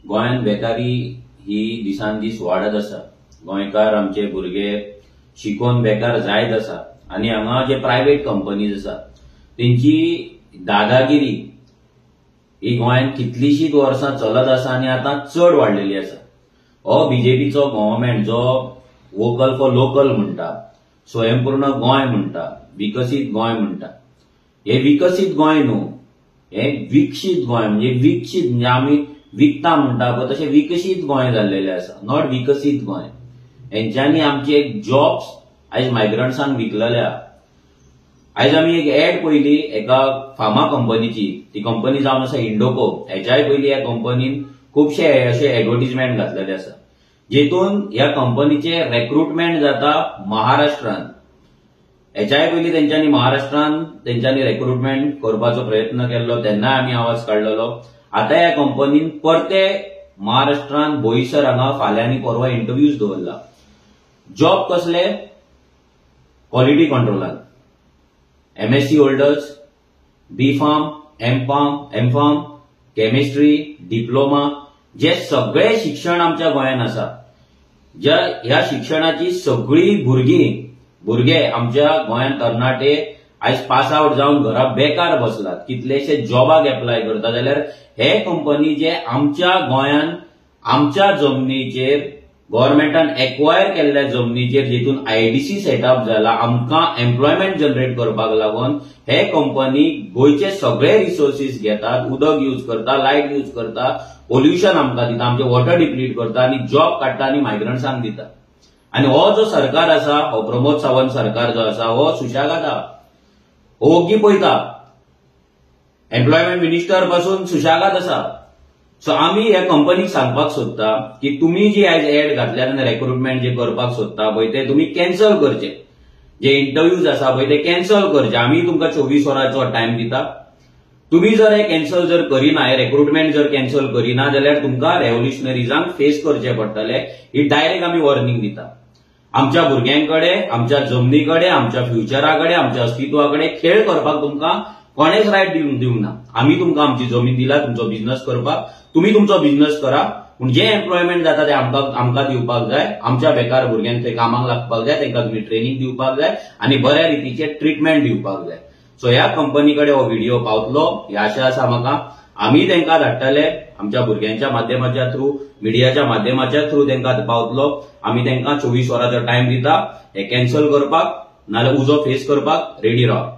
गोंयांत बेकारी ही दिसान दीस वाडत आसा. गोंयकार आमचे भुरगे शिकोवन बेकार जायत आसा आनी हांगा जे प्रायव्हेट कंपनीज आसा तेंची दादागिरी ही गोंयांत कितलीशींच वर्सां चलत आसा आनी आतां चड वाडलेली आसा. हो बीजेपीचो गव्हर्मेंट जो वोकल फॉर लोकल म्हणटा, स्वयंपूर्ण गोंय म्हणटा, विकसीत गोंय म्हणटा, हे विकसीत गोंय न्हू, हे विकसीत गोंय. म्हणजे विकसीत म्हणजे आमी विकता म्हणटा पळय तशें विकसीत गोंय जाल्लेलें आसा, not विकसीत गोंय. हेंच्यांनी आमचे जॉब्स आयज मायग्रंट्सांक विकलेल्या. आयज आमी एक एड पळयली एका फार्मा कंपनीची, ती कंपनी जावन आसा इंडोको. हेच्याय पयलीं ह्या कंपनीन खुबशे अशे एडवर्टीजमेंट घातलेले आसा जेतून ह्या कंपनीचे रेक्रुटमेंट जाता महाराष्ट्रान. हेच्याय पयलीं तेंच्यांनी महाराष्ट्रान तेंच्यांनी रेक्रुटमेंट करपाचो प्रयत्न केल्लो, तेन्नाय आमी आवाज काडलेलो. आतां ह्या कंपनीन परते महाराष्ट्रान बोईसर हांगा फाल्यां आनी परवां इंटरव्यूज दवरला. जॉब कसले? क्वॉलिटी कंट्रोलान, MSc holders, B pharm, M pharm, M pharm, chemistry, diploma, जे सगळे शिक्षण आमच्या गोंयांत आसा, ज्या ह्या शिक्षणाची सगळी भुरगे आमच्या गोंयांत तरणाटे आयज पास आवट जावन घरा बेकार बसलात, कितलेशे जॉबाक एप्लाय करता. जाल्यार हे कंपनी जे आमच्या गोंयांत आमच्या जमनीचेर गव्हर्मेंटान एक्वायर केल्ल्या जमनीचेर जितून आयडीसी सेटअप जाला आमकां एम्प्लॉयमेंट जनरेट करपाक लागून, हे कंपनी गोंयचे सगळे रिसोर्सीस घेतात, उदक यूज करता, लायट यूज करता, पोल्युशन आमकां दिता, आमचे वॉटर डिप्लीट करता आनी जॉब काडटा आनी मायग्रंट्सांक दिता. आनी हो जो सरकार आसा, हो प्रमोद सावंत सरकार जो आसा, हो सुशागाद, हो ओगी पळयता. एम्प्लॉयमेंट मिनिस्टर पासून सुशागाद आसा. सो आमी ह्या कंपनीक सांगपाक सोदता की तुमी जी आयज एड घातल्या आनी रेक्रुटमेंट जे करपाक सोदता पळय ते तुमी कॅन्सल करचे, जे इंटरव्यूज आसा पळय ते कॅन्सल करचे. आमी तुमकां 24 वरांचो टायम दिता. तुमी जर हे कॅन्सल जर करिना, हे रेक्रुटमेंट जर कॅन्सल करिना जाल्यार तुमकां रेव्होल्युशनरीजांक फेस करचे पडटले. ही डायरेक्ट आमी वॉर्निंग दिता. आमच्या भुरग्यां कडेन, आमच्या जमनी कडेन, आमच्या फ्युचरा कडेन, आमच्या अस्तित्वा कडेन खेळ करपाक तुमकां कोणेच रायट दिवंक ना. आमी तुमकां आमची जमीन दिला तुमचो बिझनस करपाक, तुमी तुमचो बिझनस करा, पूण जे एम्प्लॉयमेंट जाता ते आमकां दिवपाक जाय. आमच्या बेकार भुरग्यांक थंय कामाक लागपाक जाय, तांकां तुमी ट्रेनिंग दिवपाक जाय आनी बऱ्या रितीचे ट्रिटमेंट दिवपाक जाय. सो ह्या कंपनी कडेन हो व्हिडिओ पावतलो ही आशा आसा म्हाका. आमी तांकां धाडटले आमच्या भुरग्यांच्या माध्यमाच्या थ्रू, मिडियाच्या माध्यमाच्या थ्रू तांकां पावतलो. आमी तांकां 24 वरांचो टायम दिता हे कॅन्सल करपाक, नाजाल्यार उजो फेस करपाक रेडी राव.